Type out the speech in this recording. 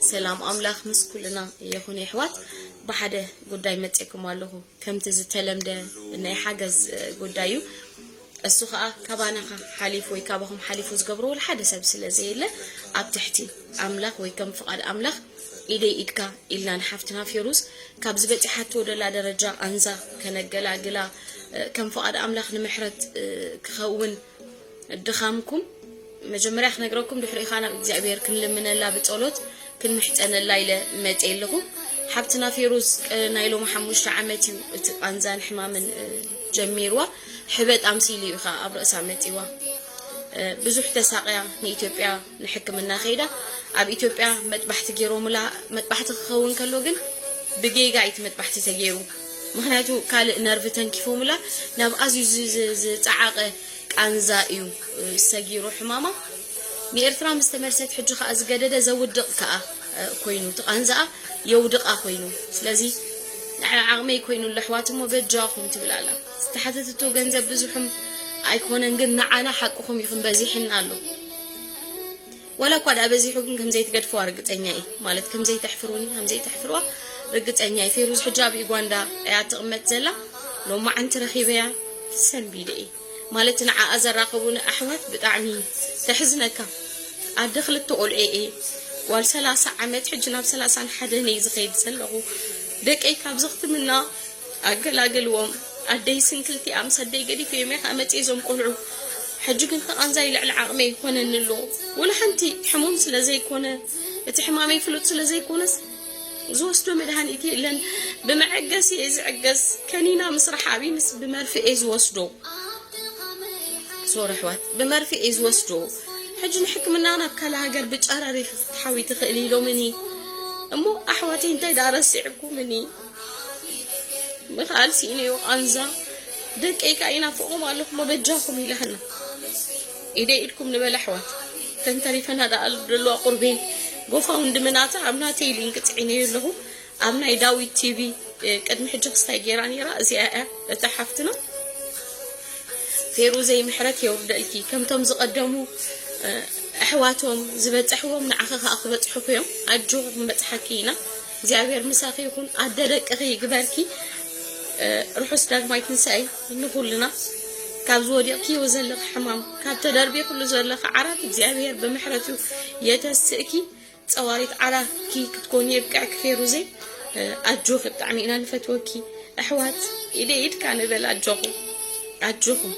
ሰላም ኣምላኽ ምስ ኩልና ይኹን የሕዋት። ብሓደ ጉዳይ መጺእኩም ኣለኹ። ከምቲ ዝተለምደ ናይ ሓገዝ ጉዳይ እዩ። እሱ ኸኣ ካባና ሓሊፉ ወይ ካባኹም ሓሊፉ ዝገብሮ ወላ ሓደ ሰብ ስለ ዘየለ፣ ኣብ ትሕቲ ኣምላኽ ወይ ከም ፍቓድ ኣምላኽ ኢደይ ኢድካ ኢልና ንሓፍትና ፌሩዝ ካብ ዝበጺሓቶ ደላ ደረጃ ኣንዛ ከነገላግላ፣ ከም ፍቓድ ኣምላኽ ንምሕረት ክኸውን ድኻምኩም መጀመርያ ክነግረኩም፣ ድሕሪኡ ኸኣ ናብ እግዚኣብሔር ክንልምነላ ብጸሎት ክንምሕጸነላ ኢለ መጽየ ኣለኹ። ሓብትና ፌሩዝ፣ ቅ-፣ ናይ ሎሚ ሓሙሽተ ዓመት እዩ እቲ ቃንዛን ሕማምን፣ እ፣ ጀሚርዋ። ሕበጥ ኣምሲሉ እዩ ኸኣ ኣብ ርእሳ መጺዋ። እ፣ ብዙሕ ተሳቕያ ንኢትዮጵያ ንሕክምና ከይዳ። ኣብ ኢትዮጵያ መጥባሕቲ ገይሮምላ፣ መጥባሕቲ ክኸውን ከሎ ግን ብጌጋ እዩ እቲ መጥባሕቲ ተገይሩ። ምኽንያቱ ካልእ ነርቭ ተንኪፎምላ ናብ ኣዝዩ ዝ-፣ ዝ-፣ ዝጸዓቐ ቃንዛ እዩ፣ እ፣ ሰጊሩ ሕማማ። ንኤርትራ ምስ ተመልሰት ሕጂ ከኣ ዝገደደ ዘውድቕ ከኣ፣ እ፣ ኮይኑ፣ እቲ ቃንዛኣ የውድቓ ኮይኑ። ስለዚ ንዓይ ዓቕመይ ኮይኑ ኣሎ ኣሕዋት እሞ በጃኹም ትብል ኣላ። ዝተሓተተቶ ገንዘብ ብዙሕም ኣይኮነን፣ ግን ንዓና ሓቅኹም እዩ ክንበዚሕና ኣሎ። ዋላ እኳ ደኣ በዚሑ ግን ከም ዘይትገድፍዋ ርግጸኛ እየ። ማለት ከም ዘይተሕፍሩኒ፣ ከም ዘይተሕፍርዋ ርግጸኛ እየ። ፌሩዝ ሕጂ ኣብ ዩጋንዳ እያ ትቕመጥ ዘላ። ሎማዓንቲ ረኺበያ ሰንቢደ እየ። ማለት ንዓኣ ዘራኸቡኒ ኣሕዋት ብጣዕሚ ተሕዝነካ። ኣደ ክልተ ቆልዑ እየ። ጓል ሰላሳ ዓመት፣ ሕጂ ናብ ሰላሳን ሓደን እየ ዝኸይድ ዘለኹ። ደቀይ ካብዚ ክትምና ኣገላግልዎም። ኣደይ ስንክልቲ ምስ ኣደይ ገዲፈዮም እየ ከኣ መጽየ እዞም ቆልዑ። ሕጂ ግን ተቓንዛይ ልዕሊ ዓቕመይ ይኾነኒ ኣሎ። ወላ ሓንቲ ሕሙም ስለ ዘይኮነ፣ እቲ ሕማመይ ፍሉጥ ስለ ዘይኮነስ፣ ዝወስዶ መድሃኒት የለን። ብመዐገሲ እየ ዝዕገስ። ከኒና ምስ ረሓቢ ምስ ብመርፍእ እየ ዝወስዶ። ሶሪ ኣሕዋት፣ ብመርፍእ እየ ዝወስዶ። ሕጂ ንሕክምና ናብ ካልእ ሃገር ብጨረር ኢኺ ክትሓዊ ትኽእሊ ኢሎምኒ። እሞ ኣሕዋተይ እንታይ ደኣ ረሲዕኩምኒ? ምኽኣል ስኢነዮ ቃንዛ። ደቀይ ከኣ ይናፍቖም ኣለኹ እሞ በጃኹም ኢላትና። ኢደይ ኢድኩም ንበል ኣሕዋት። ተንተሪፈና ደኣ ዘለዋ ቁርቤን ጎፋውንድሚ ናታ ኣብ ናተይ ሊንክ ጽዒነዮ ኣለኹ። ኣብ ናይ ዳዊት ቲቪ፣ እ፣ ቅድሚ ሕጂ ክስታይ ገይራ ነይራ። እዚኣ እያ እታ ሓፍትና። ፌሩዘይ ምሕረት የውርደልኪ። ከምቶም ዝቐደሙ፣ እ፣ ኣሕዋቶም ዝበጽሕዎም ንዓኺ ከኣ ክበጽሑኺ እዮም። ኣጆኺ ክንበጽሓኪ ኢና። እግዚኣብሔር ምሳኺ ይኹን። ኣደ ደቅኺ ይግበርኪ። እ፣ ርሑስ ዳግማይ ትንሳኤ ንኹልና። ካብ ዝወዲቕክዮ ዘለኺ ሕማም፣ ካብ ተደርቢኽሉ ዘለኺ ዓራት እግዚኣብሔር ብምሕረቱ የተስእኪ። ጸዋሪት ዓራኪ ክትኮኒ የብቅዕኪ ፌሩዘይ። ኣጆኺ፣ ብጣዕሚ ኢና ንፈትወኪ ኣሕዋት። ኢደ ኢድካ ንበል፣ ኣጆኹም፣ ኣጆኹም።